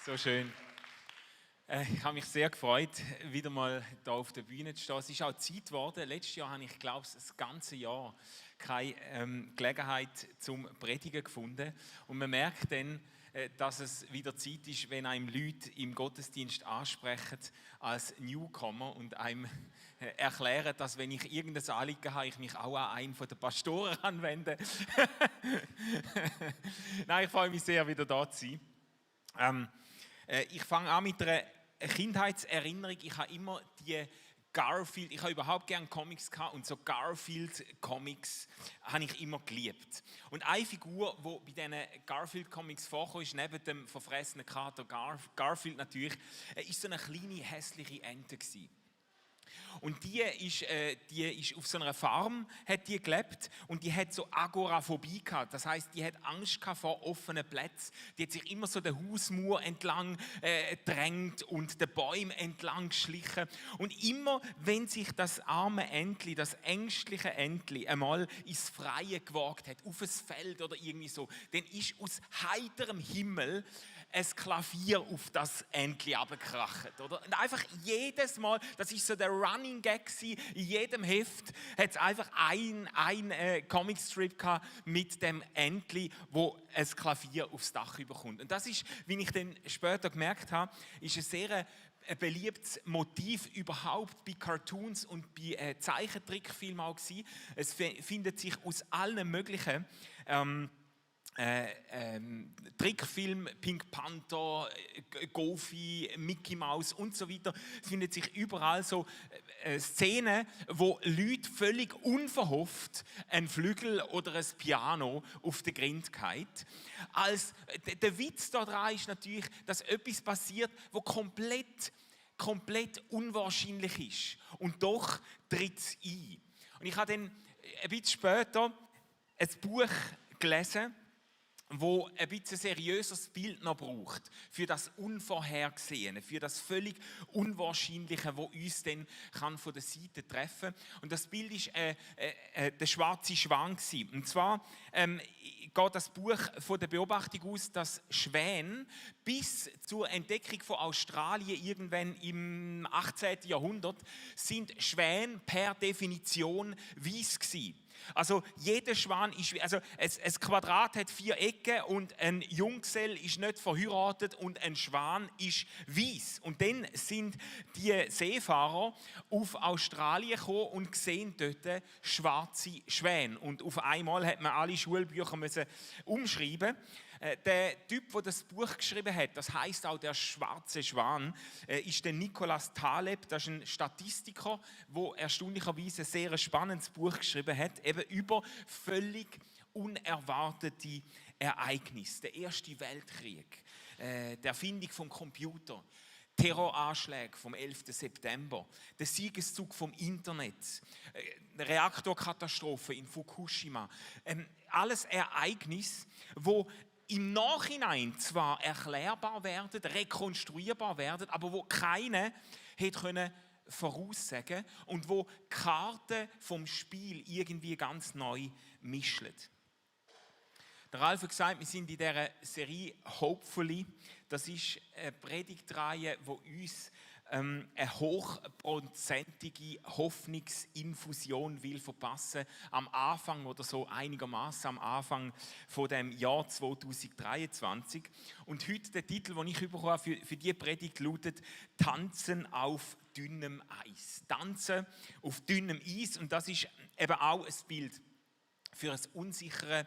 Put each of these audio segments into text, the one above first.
So schön. Ich habe mich sehr gefreut, wieder mal hier auf der Bühne zu stehen. Es ist auch Zeit geworden. Letztes Jahr habe ich, glaube ich, das ganze Jahr keine Gelegenheit zum Predigen gefunden. Und man merkt dann, dass es wieder Zeit ist, wenn einem Leute im Gottesdienst ansprechen als Newcomer und einem erklären, dass wenn ich irgendein Anliegen habe, ich mich auch an einen der Pastoren anwende. Nein, ich freue mich sehr, wieder da zu sein. Ich fange an mit einer Kindheitserinnerung. Ich habe immer die Garfield, ich habe überhaupt gerne Comics gehabt und so Garfield-Comics habe ich immer geliebt. Und eine Figur, die bei diesen Garfield-Comics vorkommt, ist neben dem verfressenen Kater Garfield natürlich, ist so eine kleine hässliche Ente gewesen. Und die ist auf so einer Farm, hat die gelebt und die hat so Agoraphobie gehabt. Das heisst, die hat Angst gehabt vor offenen Plätzen. Die hat sich immer so den Hausmauer entlang drängt und den Bäumen entlang geschlichen. Und immer, wenn sich das arme Entli, das ängstliche Entli einmal ins Freie gewagt hat, auf ein Feld oder irgendwie so, dann ist aus heiterem Himmel ein Klavier auf das Entli runtergekracht, oder? Und einfach jedes Mal, das ist so der Running Gag gewesen, in jedem Heft hat es einfach ein Comicstrip gehabt mit dem Entli, wo ein Klavier aufs Dach überkommt. Und das ist, wie ich dann später gemerkt habe, ist ein sehr beliebtes Motiv überhaupt bei Cartoons und bei Zeichentrickfilmen auch gewesen. Es findet sich aus allen möglichen Trickfilm, Pink Panther, Goofy, Mickey Mouse und so weiter. Es findet sich überall so Szenen, wo Leute völlig unverhofft ein Flügel oder ein Piano auf den Grind fallen. Der Witz daran ist natürlich, dass etwas passiert, wo komplett unwahrscheinlich ist. Und doch tritt es ein. Und ich habe dann ein bisschen später ein Buch gelesen, wo ein bisschen seriöses Bild noch braucht für das Unvorhergesehene, für das völlig Unwahrscheinliche, wo uns dann von der Seite treffen kann. Und das Bild ist der schwarze Schwan gewesen. Und zwar geht das Buch von der Beobachtung aus, dass Schwäne bis zur Entdeckung von Australien irgendwann im 18. Jahrhundert sind Schwäne per Definition weiß gewesen. Also jeder Schwan ist, also ein Quadrat hat 4 Ecken und ein Junggesell ist nicht verheiratet und ein Schwan ist weiß. Und dann sind die Seefahrer auf Australien gekommen und sehen dort schwarze Schwäne. Und auf einmal hat man alle Schulbücher müssen umschreiben. Der Typ, der das Buch geschrieben hat, das heißt auch der schwarze Schwan, ist der Nicolas Taleb. Das ist ein Statistiker, der erstaunlicherweise ein sehr spannendes Buch geschrieben hat, eben über völlig unerwartete Ereignisse. Der Erste Weltkrieg, die Erfindung vom Computer, Terroranschläge vom 11. September, der Siegeszug vom Internet, Reaktorkatastrophe in Fukushima. Alles Ereignisse, wo im Nachhinein zwar erklärbar werden, rekonstruierbar werden, aber wo keiner hätte voraussagen und wo die Karten vom Spiel irgendwie ganz neu mischen. Der Ralf hat gesagt, wir sind in dieser Serie Hopefully. Das ist eine Predigtreihe, die uns eine hochprozentige Hoffnungsinfusion will verpassen am Anfang oder so einigermaßen am Anfang von dem Jahr 2023. Und heute der Titel, den ich bekommen habe für diese Predigt, lautet «Tanzen auf dünnem Eis». Tanzen auf dünnem Eis, und das ist eben auch ein Bild für ein unsicheres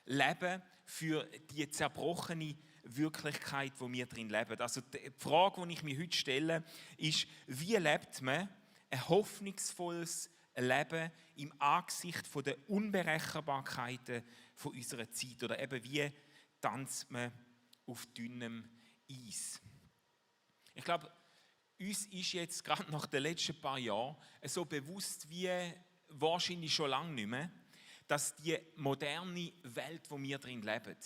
Leben, für die zerbrochene Wirklichkeit, wo wir drin leben. Also die Frage, die ich mir heute stelle, ist, wie lebt man ein hoffnungsvolles Leben im Angesicht der Unberechenbarkeiten von unserer Zeit? Oder eben, wie tanzt man auf dünnem Eis? Ich glaube, uns ist jetzt gerade nach den letzten paar Jahren so bewusst wie wahrscheinlich schon lange nicht mehr, dass die moderne Welt, wo wir drin leben,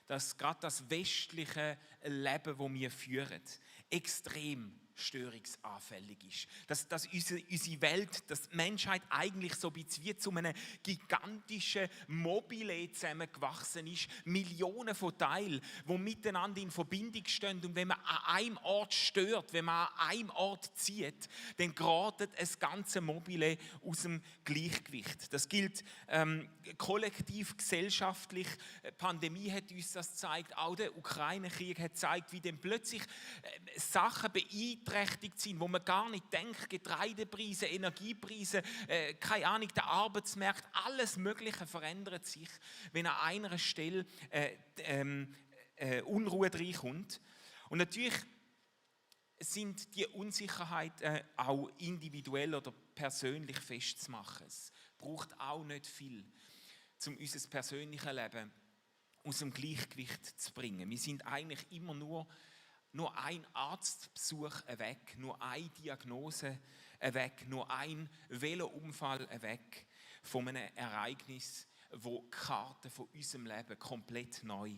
dass gerade das westliche Leben, das wir führen, extrem störungsanfällig ist. Dass unsere Welt, dass die Menschheit eigentlich so ein bisschen wie zu einem gigantischen Mobile zusammengewachsen ist. Millionen von Teilen, die miteinander in Verbindung stehen. Und wenn man an einem Ort stört, wenn man an einem Ort zieht, dann gerät das ganze Mobile aus dem Gleichgewicht. Das gilt kollektiv, gesellschaftlich. Die Pandemie hat uns das gezeigt. Auch der Ukraine-Krieg hat gezeigt, wie dann plötzlich Sachen beeinträchtigt sind, wo man gar nicht denkt. Getreidepreise, Energiepreise, keine Ahnung, der Arbeitsmarkt, alles Mögliche verändert sich, wenn an einer Stelle Unruhe reinkommt. Und natürlich sind die Unsicherheiten auch individuell oder persönlich festzumachen. Es braucht auch nicht viel, um unser persönliches Leben aus dem Gleichgewicht zu bringen. Wir sind eigentlich immer nur ein Arztbesuch weg, nur eine Diagnose weg, nur ein Velounfall weg von einem Ereignis, wo die Karten von unserem Leben komplett neu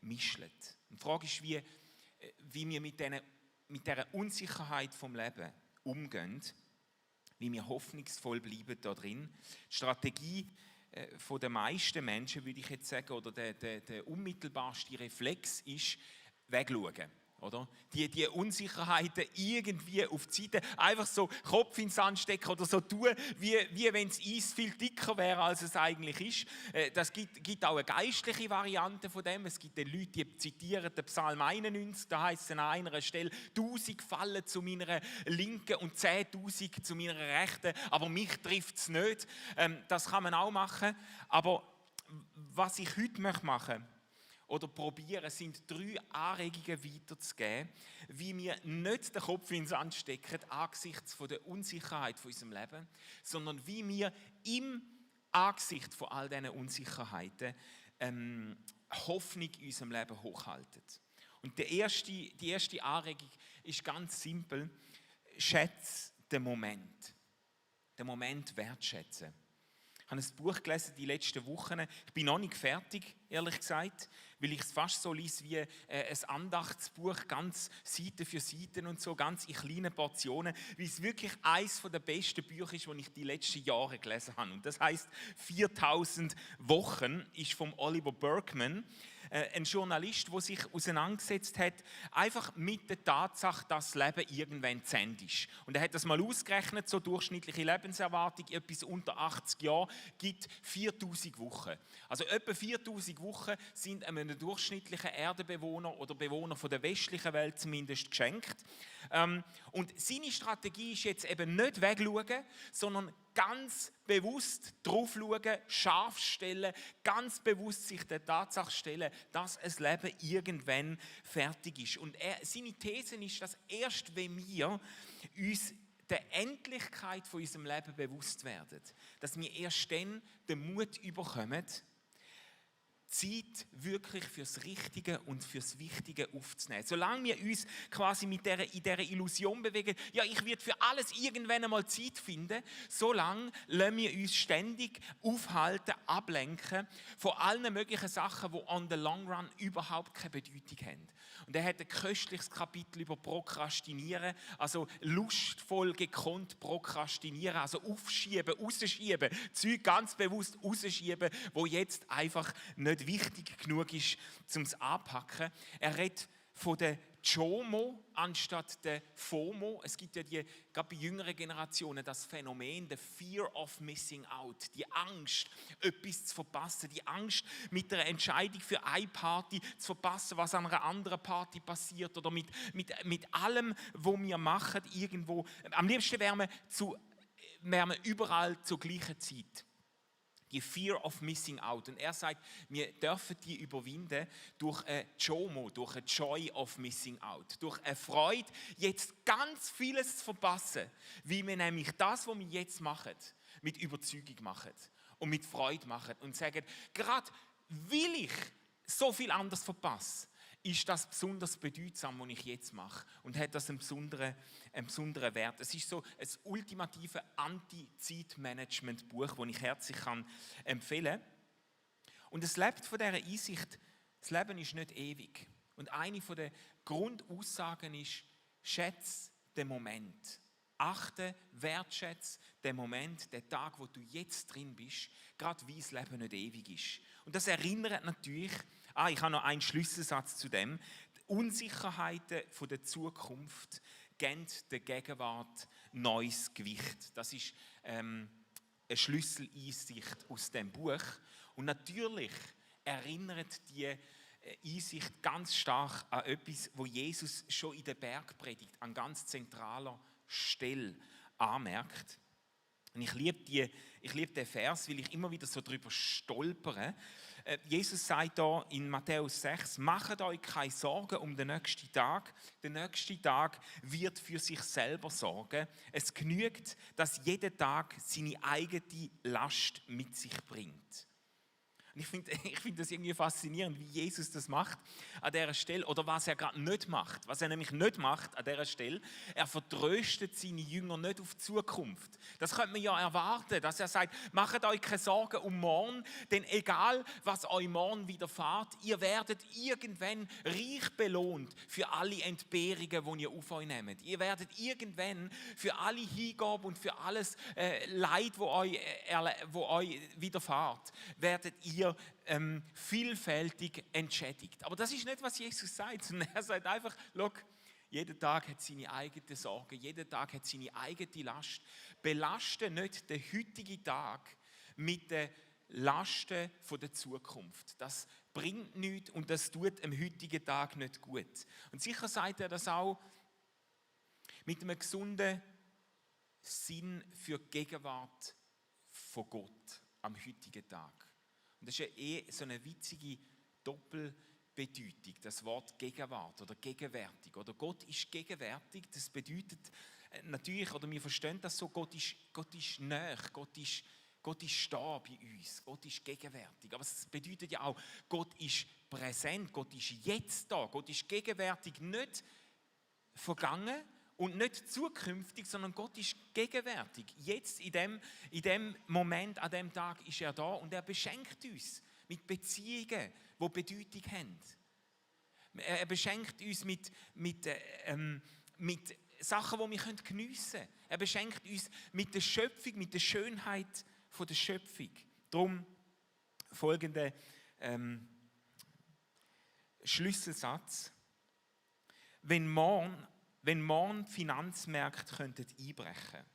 mischen. Die Frage ist, wie wir mit dieser Unsicherheit vom Leben umgehen, wie wir hoffnungsvoll bleiben da drin. Die Strategie von den meisten Menschen, würde ich jetzt sagen, oder der unmittelbarste Reflex ist, wegschauen. Oder? Die Unsicherheiten irgendwie auf die Seite, einfach so Kopf ins Sand stecken oder so tun, wie wenn das Eis viel dicker wäre, als es eigentlich ist. Das gibt auch eine geistliche Variante von dem. Es gibt Leute, die zitieren den Psalm 91, da heißt es an einer Stelle, 1000 fallen zu meiner Linken und 10.000 zu meiner Rechten, aber mich trifft es nicht. Das kann man auch machen, aber was ich heute machen möchte, oder probieren, sind 3 Anregungen weiterzugeben, wie wir nicht den Kopf ins Sand stecken angesichts von der Unsicherheit von unserem Leben, sondern wie wir im Angesicht von all diesen Unsicherheiten Hoffnung in unserem Leben hochhalten. Und die erste Anregung ist ganz simpel: Schätze den Moment. Den Moment wertschätzen. Ich habe ein Buch gelesen die letzten Wochen. Ich bin noch nicht fertig, ehrlich gesagt, weil ich es fast so lese wie ein Andachtsbuch, ganz Seite für Seite und so, ganz in kleinen Portionen, weil es wirklich eines der besten Bücher ist, die ich die letzten Jahre gelesen habe. Und das heißt 4000 Wochen, ist von Oliver Burkeman, ein Journalist, der sich auseinandergesetzt hat, einfach mit der Tatsache, dass das Leben irgendwann zu Ende ist. Und er hat das mal ausgerechnet, so durchschnittliche Lebenserwartung, etwas unter 80 Jahren, gibt 4000 Wochen. Also etwa 4000 Wochen sind einem durchschnittlichen Erdenbewohner oder Bewohner von der westlichen Welt zumindest geschenkt. Und seine Strategie ist jetzt eben nicht wegschauen, sondern ganz bewusst drauf schauen, scharf stellen, ganz bewusst sich der Tatsache stellen, dass ein Leben irgendwann fertig ist. Und seine These ist, dass erst wenn wir uns der Endlichkeit von unserem Leben bewusst werden, dass wir erst dann den Mut überkommen, Zeit wirklich fürs Richtige und fürs Wichtige aufzunehmen. Solange wir uns quasi in dieser Illusion bewegen, ja, ich werde für alles irgendwann einmal Zeit finden, solange lassen wir uns ständig aufhalten, ablenken von allen möglichen Sachen, die on the long run überhaupt keine Bedeutung haben. Und er hat ein köstliches Kapitel über Prokrastinieren, also lustvoll gekonnt prokrastinieren, also aufschieben, rausschieben, Zeug ganz bewusst rausschieben, wo jetzt einfach nicht wichtig genug ist, um es anzupacken. Er redet von der JOMO anstatt der FOMO. Es gibt ja gerade bei jüngeren Generationen das Phänomen, der Fear of Missing Out, die Angst, etwas zu verpassen, die Angst, mit einer Entscheidung für eine Party zu verpassen, was an einer anderen Party passiert oder mit allem, was wir machen, irgendwo. Am liebsten wären wir überall zur gleichen Zeit. Die Fear of Missing Out. Und er sagt, wir dürfen die überwinden durch eine JOMO, durch eine Joy of Missing Out. Durch eine Freude, jetzt ganz vieles zu verpassen, wie wir nämlich das, was wir jetzt machen, mit Überzeugung machen und mit Freude machen und sagen, gerade weil ich so viel anderes verpasse, ist das besonders bedeutsam, was ich jetzt mache und hat das einen besonderen Wert. Es ist so ein ultimative Anti-Zeitmanagement-Buch, das ich herzlich empfehlen kann. Und es lebt von dieser Einsicht, das Leben ist nicht ewig. Und eine der Grundaussagen ist, schätze den Moment. Achte, wertschätze den Moment, den Tag, wo du jetzt drin bist, gerade weil das Leben nicht ewig ist. Und das erinnert natürlich, ich habe noch einen Schlüsselsatz zu dem, die Unsicherheiten von der Zukunft geben der Gegenwart neues Gewicht. Das ist eine Schlüsseleinsicht aus dem Buch. Und natürlich erinnert die Einsicht ganz stark an etwas, wo Jesus schon in der Bergpredigt an ganz zentraler Stelle anmerkt. Und ich liebe den Vers, weil ich immer wieder so drüber stolpere. Jesus sagt da in Matthäus 6, macht euch keine Sorgen um den nächsten Tag. Der nächste Tag wird für sich selber sorgen. Es genügt, dass jeder Tag seine eigene Last mit sich bringt. Und ich finde das irgendwie faszinierend, wie Jesus das macht an dieser Stelle oder was er gerade nicht macht. Was er nämlich nicht macht an dieser Stelle, er vertröstet seine Jünger nicht auf die Zukunft. Das könnte man ja erwarten, dass er sagt, macht euch keine Sorgen um morgen, denn egal was euch morgen widerfährt, ihr werdet irgendwann reich belohnt für alle Entbehrungen, die ihr auf euch nehmt. Ihr werdet irgendwann für alle Hingabe und für alles Leid, wo euch widerfährt, werdet ihr vielfältig entschädigt. Aber das ist nicht, was Jesus sagt, sondern er sagt einfach, schau, jeder Tag hat seine eigene Sorge, jeder Tag hat seine eigene Last. Belaste nicht den heutigen Tag mit den Lasten von der Zukunft. Das bringt nichts und das tut am heutigen Tag nicht gut. Und sicher sagt er das auch mit einem gesunden Sinn für die Gegenwart von Gott am heutigen Tag. Und das ist ja so eine witzige Doppelbedeutung, das Wort Gegenwart oder gegenwärtig. Oder Gott ist gegenwärtig, das bedeutet natürlich, oder wir verstehen das so, Gott ist nahe, Gott ist da bei uns, Gott ist gegenwärtig. Aber es bedeutet ja auch, Gott ist präsent, Gott ist jetzt da, Gott ist gegenwärtig, nicht vergangen und nicht zukünftig, sondern Gott ist gegenwärtig. Jetzt, in dem Moment, an dem Tag ist er da und er beschenkt uns mit Beziehungen, die Bedeutung haben. Er beschenkt uns mit Sachen, die wir geniessen können. Er beschenkt uns mit der Schöpfung, mit der Schönheit der Schöpfung. Darum folgender Schlüsselsatz. Wenn morgen die Finanzmärkte einbrechen könnten,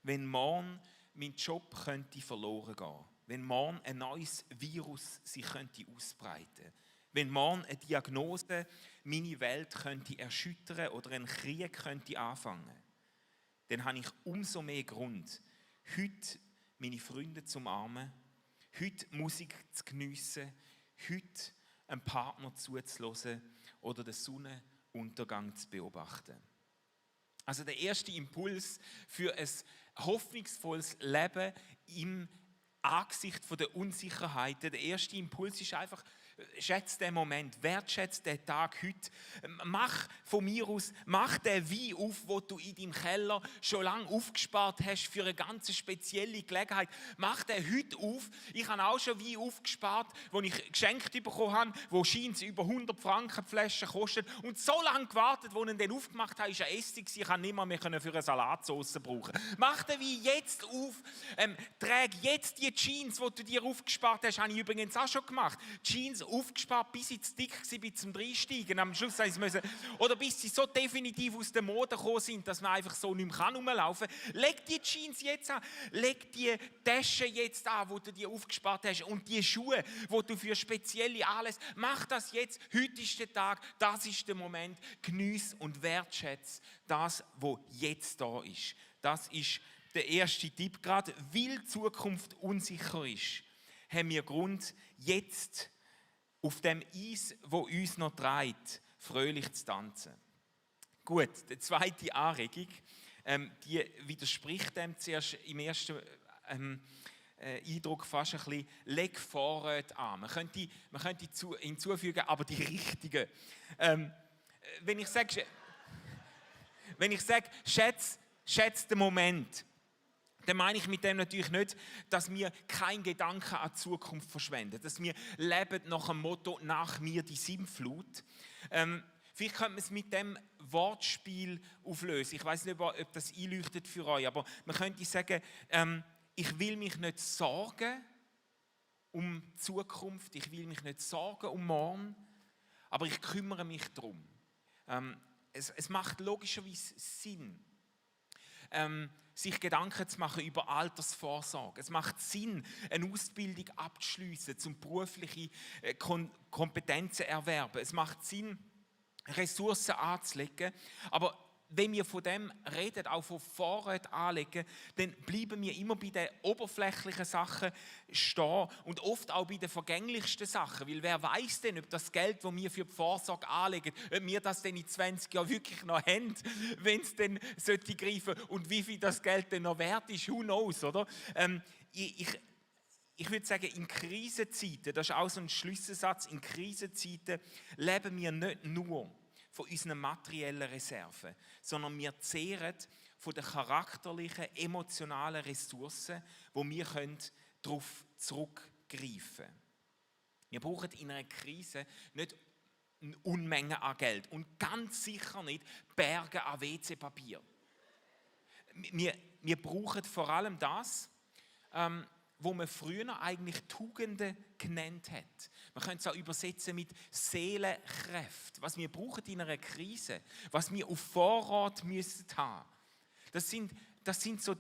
wenn morgen mein Job verloren gehen, wenn morgen ein neues Virus sich ausbreiten könnte, wenn morgen eine Diagnose meine Welt erschüttern oder ein Krieg anfangen, dann habe ich umso mehr Grund, heute meine Freunde zu umarmen, heute Musik zu geniessen, heute einem Partner zuzuhören oder den Sonnenuntergang zu beobachten. Also der erste Impuls für ein hoffnungsvolles Leben im Angesicht der Unsicherheiten. Der erste Impuls ist einfach, schätze den Moment, wertschätze den Tag heute. Mach von mir aus, mach den Wein auf, den du in deinem Keller schon lange aufgespart hast für eine ganz spezielle Gelegenheit. Mach den heute auf. Ich habe auch schon Wein aufgespart, den ich geschenkt bekommen habe, wo scheint über 100 Franken die Flasche kostet. Und so lange gewartet, als ich ihn dann aufgemacht habe, war ein Essig. Ich konnte nicht mehr für eine Salatsauce brauchen. Mach den Wein jetzt auf. Träg jetzt die Jeans, die du dir aufgespart hast, habe ich übrigens auch schon gemacht. Jeans aufgespart, bis sie zu dick waren zum Reinsteigen. Am Schluss müssen oder bis sie so definitiv aus der Mode gekommen sind, dass man einfach so nicht mehr rumlaufen kann. Leg die Jeans jetzt an, leg die Tasche jetzt an, wo du dir aufgespart hast und die Schuhe, wo du für spezielle Anlässe, mach das jetzt. Heute ist der Tag, das ist der Moment. Geniess und wertschätze das, was jetzt da ist. Das ist der erste Tipp. Gerade weil die Zukunft unsicher ist, haben wir Grund, jetzt auf dem Eis, wo uns noch trägt, fröhlich zu tanzen. Gut, die zweite Anregung, die widerspricht dem zuerst im ersten Eindruck fast ein bisschen, leg Vorräte an. Man könnte hinzufügen, aber die richtigen. Wenn ich sage, schätze den Moment, dann meine ich mit dem natürlich nicht, dass wir keinen Gedanken an die Zukunft verschwenden, dass wir leben nach dem Motto «Nach mir die Sintflut». Vielleicht könnte man es mit dem Wortspiel auflösen. Ich weiß nicht, ob das einleuchtet für euch, aber man könnte sagen, ich will mich nicht sorgen um die Zukunft, ich will mich nicht sorgen um morgen, aber ich kümmere mich darum. Es macht logischerweise Sinn, sich Gedanken zu machen über Altersvorsorge. Es macht Sinn, eine Ausbildung abzuschliessen, zum berufliche Kompetenzen zu erwerben. Es macht Sinn, Ressourcen anzulegen. Aber wenn wir von dem reden, auch von Vorräten anlegen, dann bleiben wir immer bei den oberflächlichen Sachen stehen und oft auch bei den vergänglichsten Sachen. Weil wer weiß denn, ob das Geld, das wir für die Vorsorge anlegen, ob wir das denn in 20 Jahren wirklich noch haben, wenn es dann sollte greifen und wie viel das Geld dann noch wert ist, who knows, oder? Ich würde sagen, in Krisenzeiten, das ist auch so ein Schlüsselsatz, in Krisenzeiten leben wir nicht nur von unseren materiellen Reserven, sondern wir zehren von den charakterlichen, emotionalen Ressourcen, wo wir darauf zurückgreifen können. Wir brauchen in einer Krise nicht eine Unmenge an Geld und ganz sicher nicht Berge an WC-Papier. Wir brauchen vor allem das, wo man früher eigentlich Tugenden genannt hat. Man könnte es auch übersetzen mit Seelenkräfte. Was wir brauchen in einer Krise, was wir auf Vorrat müssen haben. Das sind so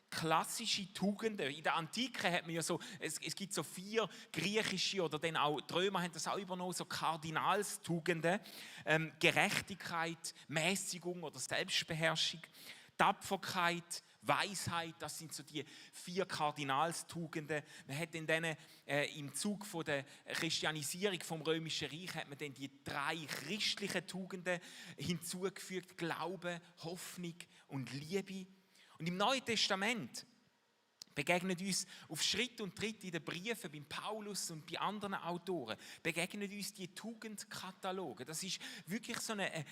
klassische Tugenden. In der Antike hat man ja so, es gibt so 4 griechische oder dann auch die Römer haben das auch übernommen, so Kardinalstugenden. Gerechtigkeit, Mäßigung oder Selbstbeherrschung, Tapferkeit, Weisheit, das sind so die 4 Kardinalstugenden. Man hat dann im Zug von der Christianisierung vom Römischen Reich hat man dann die 3 christlichen Tugenden hinzugefügt: Glaube, Hoffnung und Liebe. Und im Neuen Testament begegnet uns auf Schritt und Tritt in den Briefen beim Paulus und bei anderen Autoren begegnen uns die Tugendkataloge. Das ist wirklich so ein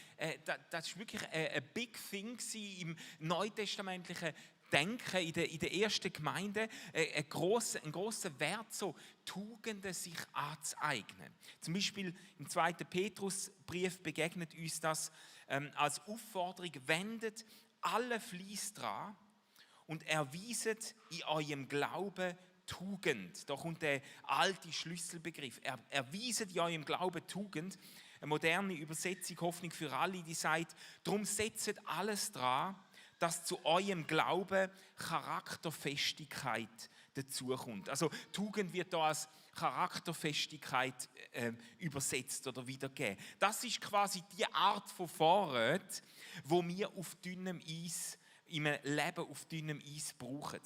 Big Thing im neutestamentlichen Denken in der ersten Gemeinde, ein grosser Wert, so Tugenden sich anzueignen. Zum Beispiel im 2. Petrusbrief begegnet uns das als Aufforderung: Wendet alle Fleiss dran und erweiset in eurem Glauben Tugend. Da kommt der alte Schlüsselbegriff. Erweiset in eurem Glauben Tugend. Eine moderne Übersetzung, Hoffnung für alle, die sagt, darum setzt alles dran, dass zu eurem Glauben Charakterfestigkeit dazukommt. Also Tugend wird da als Charakterfestigkeit übersetzt oder wiedergegeben. Das ist quasi die Art von Vorrat, wo wir auf dünnem Eis, im Leben auf dünnem Eis brauchen.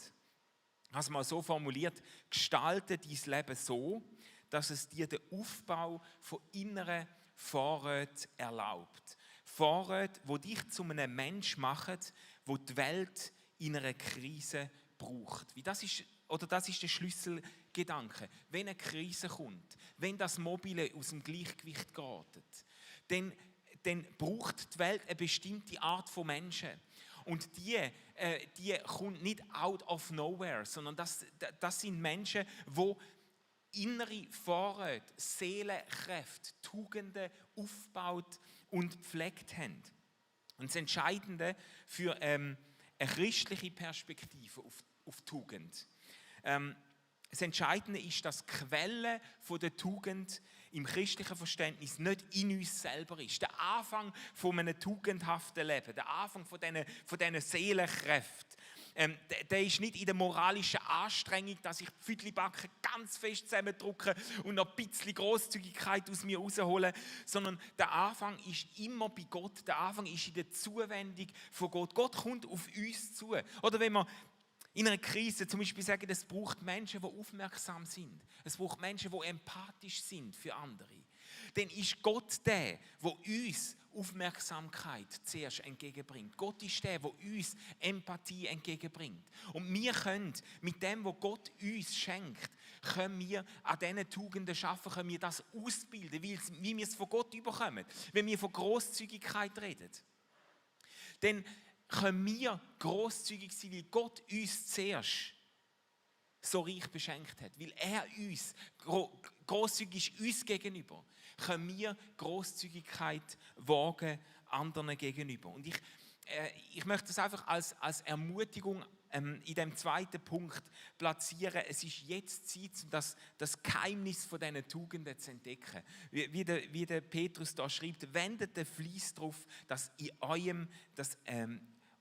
Ich habe es mal so formuliert: Gestalte dein Leben so, dass es dir den Aufbau von inneren Vorräten erlaubt. Vorräte, die dich zu einem Menschen machen, wo die Welt in einer Krise braucht. Das ist der Schlüsselgedanke. Wenn eine Krise kommt, wenn das Mobile aus dem Gleichgewicht gerät, dann braucht die Welt eine bestimmte Art von Menschen. Und die kommt nicht out of nowhere, sondern das sind Menschen, die innere Vorräte, Seelenkräfte, Tugenden aufgebaut und gepflegt haben. Und das Entscheidende für eine christliche Perspektive auf Tugend. Das Entscheidende ist, dass die Quelle der Tugend im christlichen Verständnis nicht in uns selber ist. Der Anfang von einem tugendhaften Leben, der Anfang von diesen Seelenkräften, der ist nicht in der moralischen Anstrengung, dass ich die Pfüdlibacken ganz fest zusammendrücke und noch ein bisschen Grosszügigkeit aus mir raushole, sondern der Anfang ist immer bei Gott, der Anfang ist in der Zuwendung von Gott. Gott kommt auf uns zu. Oder wenn wir in einer Krise zum Beispiel sagen, es braucht Menschen, die aufmerksam sind. Es braucht Menschen, die empathisch sind für andere. Dann ist Gott der uns Aufmerksamkeit zuerst entgegenbringt. Gott ist der uns Empathie entgegenbringt. Und wir können mit dem, was Gott uns schenkt, können wir an diesen Tugenden schaffen, können wir das ausbilden, wie wir es von Gott überkommen. Wenn wir von Grosszügigkeit reden, dann können wir grosszügig sein, weil Gott uns zuerst so reich beschenkt hat, weil er uns, grosszügig ist uns gegenüber, können wir Grosszügigkeit wagen anderen gegenüber. Und ich möchte das einfach als Ermutigung in dem zweiten Punkt platzieren. Es ist jetzt Zeit, das Geheimnis von diesen Tugenden zu entdecken. Wie der Petrus da schreibt, wendet den Fleiss darauf, dass in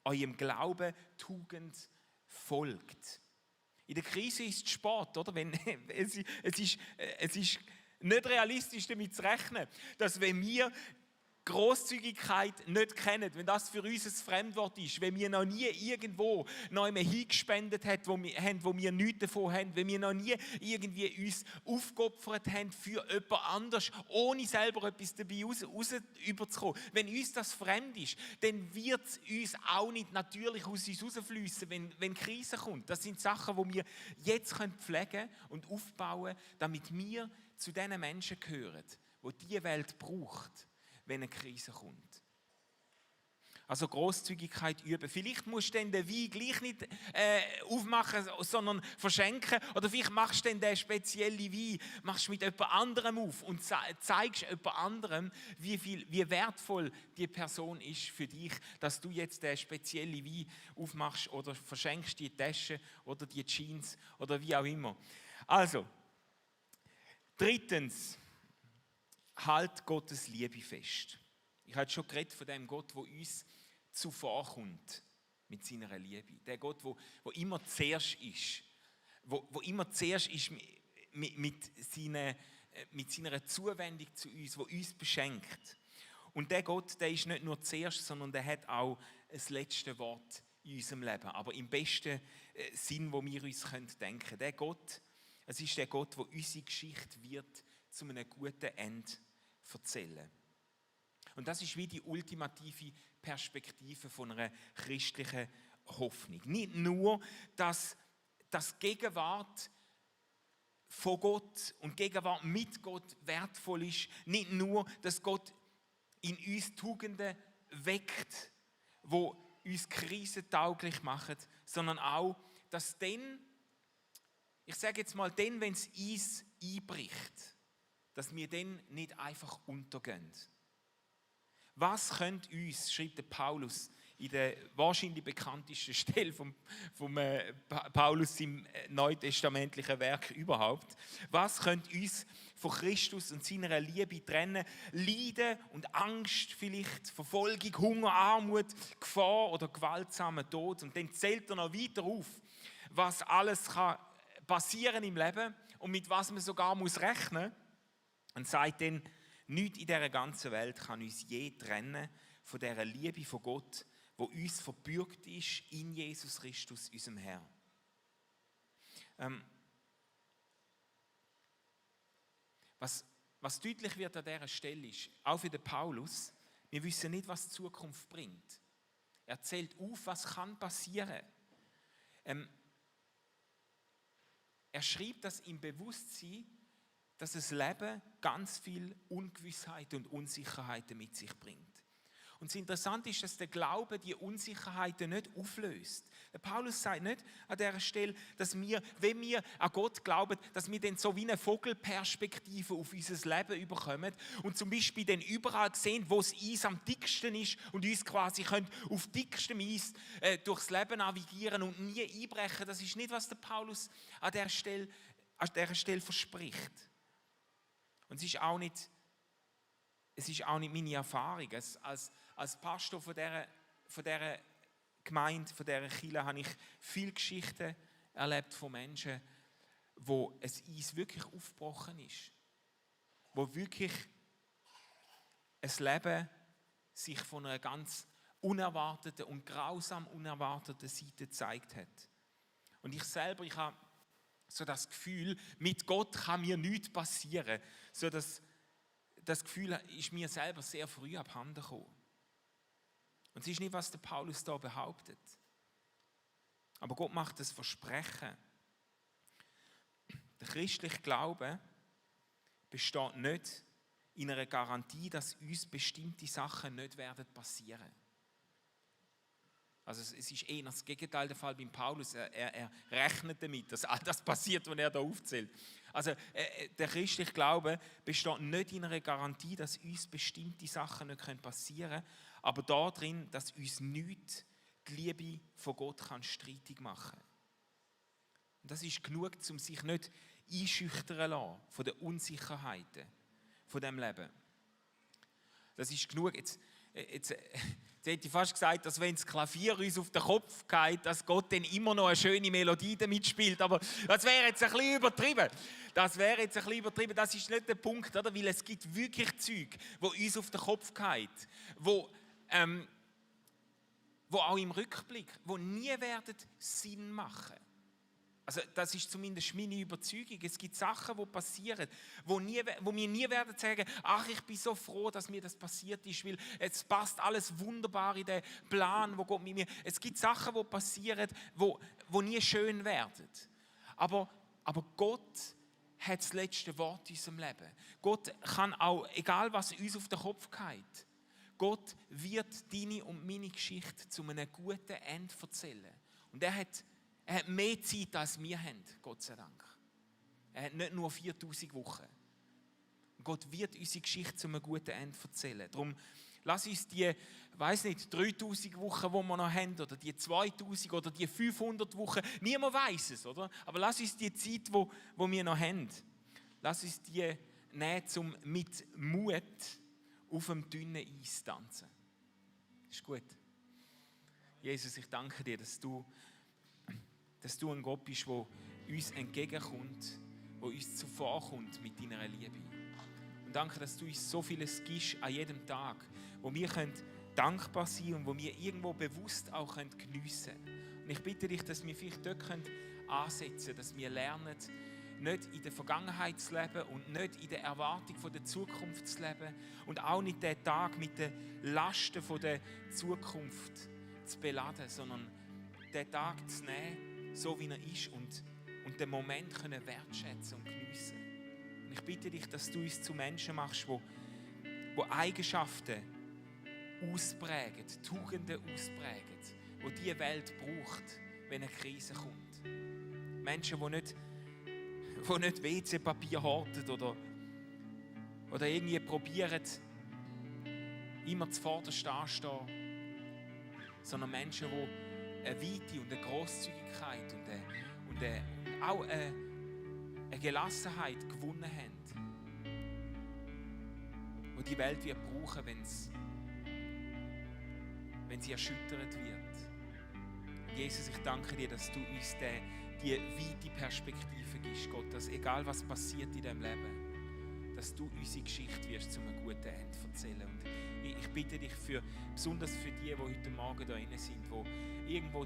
eurem Glauben Tugend folgt. In der Krise ist es spät, oder? Es ist nicht realistisch damit zu rechnen, dass wenn wir Grosszügigkeit nicht kennen, wenn das für uns ein Fremdwort ist, wenn wir noch nie irgendwo noch einmal hingespendet haben, wo wir nichts davon haben, wenn wir noch nie irgendwie uns aufgeopfert haben für jemand anderes, ohne selber etwas dabei überzukommen. Wenn uns das fremd ist, dann wird es uns auch nicht natürlich aus uns rausfließen, wenn Krise kommt. Das sind Sachen, die wir jetzt pflegen und aufbauen können, damit wir zu den Menschen gehören, die diese Welt braucht, wenn eine Krise kommt. Also Grosszügigkeit üben. Vielleicht musst du dann den Wein gleich nicht aufmachen, sondern verschenken. Oder vielleicht machst du dann den speziellen Wein, machst mit jemand anderem auf und zeigst jemand anderem, wie wertvoll die Person ist für dich, dass du jetzt den speziellen Wein aufmachst oder verschenkst die Tasche oder die Jeans oder wie auch immer. Also, drittens, halt Gottes Liebe fest. Ich habe schon geredet von dem Gott, der uns zuvorkommt mit seiner Liebe. Der Gott, der immer zuerst ist. Wo immer zuerst ist mit seiner Zuwendung zu uns, der uns beschenkt. Und der Gott, der ist nicht nur zuerst, sondern der hat auch das letzte Wort in unserem Leben. Aber im besten Sinn, wo wir uns denken können. Der Gott, es ist der Gott, der unsere Geschichte wird zu einem guten Ende erzählen. Und das ist wie die ultimative Perspektive von einer christlichen Hoffnung. Nicht nur, dass das Gegenwart von Gott und Gegenwart mit Gott wertvoll ist, nicht nur, dass Gott in uns Tugenden weckt, wo uns krisentauglich machen, sondern auch, dass dann, ich sage jetzt mal, dann, wenn es Eis einbricht, dass wir dann nicht einfach untergehen. Was könnte uns, schreibt der Paulus in der wahrscheinlich bekanntesten Stelle vom Paulus im neutestamentlichen Werk überhaupt, was könnte uns von Christus und seiner Liebe trennen? Leiden und Angst vielleicht, Verfolgung, Hunger, Armut, Gefahr oder gewaltsamer Tod. Und dann zählt er noch weiter auf, was alles kann passieren im Leben und mit was man sogar muss rechnen muss. Und sagt dann, nichts in dieser ganzen Welt kann uns je trennen von dieser Liebe von Gott, die uns verbürgt ist in Jesus Christus, unserem Herrn. Was deutlich wird an dieser Stelle ist, auch für den Paulus, wir wissen nicht, was die Zukunft bringt. Er zählt auf, was kann passieren. Er schreibt das im Bewusstsein, dass das Leben ganz viel Ungewissheit und Unsicherheiten mit sich bringt. Und das Interessante ist, dass der Glaube die Unsicherheiten nicht auflöst. Der Paulus sagt nicht an dieser Stelle, dass wir, wenn wir an Gott glauben, dass wir dann so wie eine Vogelperspektive auf unser Leben bekommen und zum Beispiel dann überall sehen, wo das Eis am dicksten ist und uns quasi können auf dickstem Eis durchs Leben navigieren und nie einbrechen. Das ist nicht, was der Paulus an dieser Stelle verspricht. Und es ist auch nicht meine Erfahrung. Als Pastor von dieser Gemeinde, von dieser Kirche, habe ich viele Geschichten erlebt von Menschen, wo ein Eis wirklich aufgebrochen ist. Wo wirklich ein Leben sich von einer ganz unerwarteten und grausam unerwarteten Seite gezeigt hat. Und ich habe so das Gefühl, mit Gott kann mir nichts passieren. So das Gefühl ist mir selber sehr früh abhanden gekommen. Und es ist nicht, was der Paulus da behauptet. Aber Gott macht das Versprechen. Der christliche Glaube besteht nicht in einer Garantie, dass uns bestimmte Sachen nicht werden passieren. Also es ist eher das Gegenteil der Fall beim Paulus. Er rechnet damit, dass all das passiert, was er da aufzählt. Also der christliche Glaube besteht nicht in einer Garantie, dass uns bestimmte Sachen nicht passieren können, aber darin, dass uns nichts die Liebe von Gott streitig machen kann. Und das ist genug, um sich nicht einschüchtern lassen von den Unsicherheiten von diesem Leben. Das ist genug. Jetzt hätte ich fast gesagt, dass wenn das Klavier uns auf den Kopf geht, dass Gott dann immer noch eine schöne Melodie damit spielt. Aber das wäre jetzt ein bisschen übertrieben. Das ist nicht der Punkt, oder? Weil es gibt wirklich Zeug, wo uns auf den Kopf geht, wo auch im Rückblick, wo nie werden Sinn machen. Also das ist zumindest meine Überzeugung. Es gibt Sachen, die passieren, wo wir nie werden sagen, ach, ich bin so froh, dass mir das passiert ist, weil es passt alles wunderbar in den Plan, wo Gott mit mir... Es gibt Sachen, die passieren, wo nie schön werden. Aber Gott hat das letzte Wort in unserem Leben. Gott kann auch, egal was uns auf den Kopf geht, Gott wird deine und meine Geschichte zu einem guten Ende erzählen. Und er hat mehr Zeit, als wir haben, Gott sei Dank. Er hat nicht nur 4000 Wochen. Gott wird unsere Geschichte zu einem guten Ende erzählen. Darum lass uns die, 3000 Wochen, die wir noch haben, oder die 2000 oder die 500 Wochen, niemand weiß es, oder? Aber lass uns die Zeit, wo wir noch haben, lass uns die nehmen, um mit Mut auf dem dünnen Eis zu tanzen. Ist gut. Jesus, ich danke dir, dass du ein Gott bist, der uns entgegenkommt, der uns zuvorkommt mit deiner Liebe. Und danke, dass du uns so vieles gibst an jedem Tag, wo wir dankbar sein können und wo wir irgendwo bewusst auch geniessen können. Und ich bitte dich, dass wir vielleicht dort ansetzen können, dass wir lernen, nicht in der Vergangenheit zu leben und nicht in der Erwartung von der Zukunft zu leben und auch nicht den Tag mit den Lasten von der Zukunft zu beladen, sondern den Tag zu nehmen, so wie er ist und den Moment können wertschätzen und geniessen. Und ich bitte dich, dass du uns zu Menschen machst, die Eigenschaften ausprägen, Tugenden ausprägen, die diese Welt braucht, wenn eine Krise kommt. Menschen, die nicht WC-Papier horten oder irgendwie probieren, immer zuvorderst anstehen, sondern Menschen, die eine Weite und eine Grosszügigkeit und auch eine Gelassenheit gewonnen haben, die die Welt wird brauchen, wenn sie erschüttert wird. Und Jesus, ich danke dir, dass du uns die weite Perspektive gibst, Gott, dass egal was passiert in diesem Leben, dass du unsere Geschichte wirst zu einem guten Ende erzählen. Und ich bitte dich besonders für die heute Morgen da drin sind, die irgendwo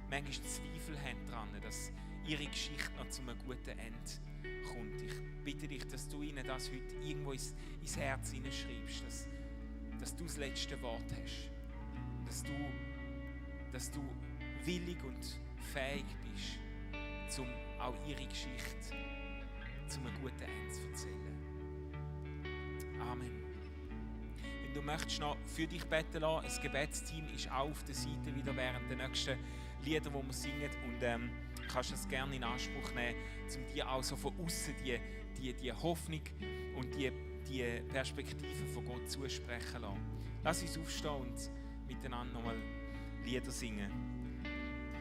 manchmal Zweifel haben daran, dass ihre Geschichte noch zu einem guten Ende kommt. Ich bitte dich, dass du ihnen das heute irgendwo ins Herz hineinschreibst, dass du das letzte Wort hast. Dass du willig und fähig bist, um auch ihre Geschichte zu einem guten Ende zu erzählen. Amen. Wenn du möchtest noch für dich beten lassen, das Gebetsteam ist auch auf der Seite wieder während der nächsten Lieder, die wir singen, und kannst das gerne in Anspruch nehmen, um dir auch so von außen die Hoffnung und die Perspektive von Gott zusprechen lassen. Lass uns aufstehen und miteinander nochmal Lieder singen.